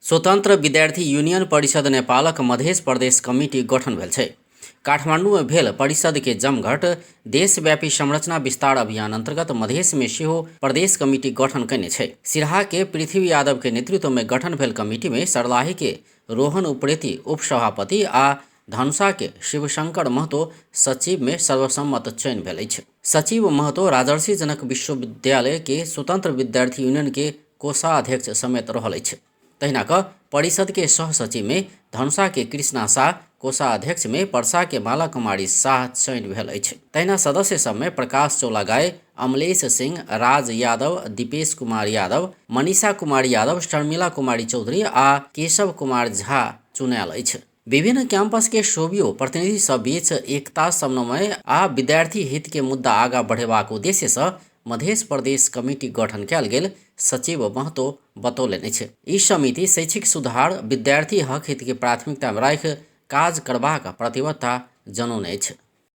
स्वतन्त्र विद्यार्थी यूनियन परिषद नेपालक मधेश प्रदेश कमिटी गठन भेल छै। काठमांडू में भेल परिषद के जमघट देशव्यापी संरचना विस्तार अभियान अंतर्गत मधेश में सेहो प्रदेश कमिटी गठन कयने छै। सिरहा के पृथ्वी यादव के नेतृत्व में गठन भेल कमिटी में सर्लाही के रोहन उप्रेती उपसभापति आ धनुषा के शिवशंकर महतो सचिव में सर्वसम्मत चयन भेल अछि। सचिव महतो राजर्षि जनक विश्वविद्यालय के स्वतंत्र विद्यार्थी यूनियन के कोषाध्यक्ष समेत रहल अछि। तहिना क परिषद के सह सचिव में धनुषा के कृष्णा शाह, कोषाध्यक्ष में परसा के माला कुमारी शाह चयन भेल अछि। तहिना सदस्य सब में प्रकाश चौलागाई, अमलेश सिंह, राज यादव, दीपेश कुमार यादव, मनीषा कुमारी यादव, शर्मिला कुमारी चौधरी आ केशव कुमार झा चुनायल अछि। विभिन्न कैंपस के सोवियो प्रतिनिधि सब बीच एकता, समन्वय आ विद्यार्थी हित के मुद्दा आगा बढ़ेबाक उद्देश्य सँ मधेश प्रदेश कमिटी गठन कयल गेल सचिव महतो बतौलनि अछि। ई समिति शैक्षिक सुधार, विद्यार्थी हक हित के प्राथमिकता में राखि काज करबाक प्रतिबद्धता जनौने अछि।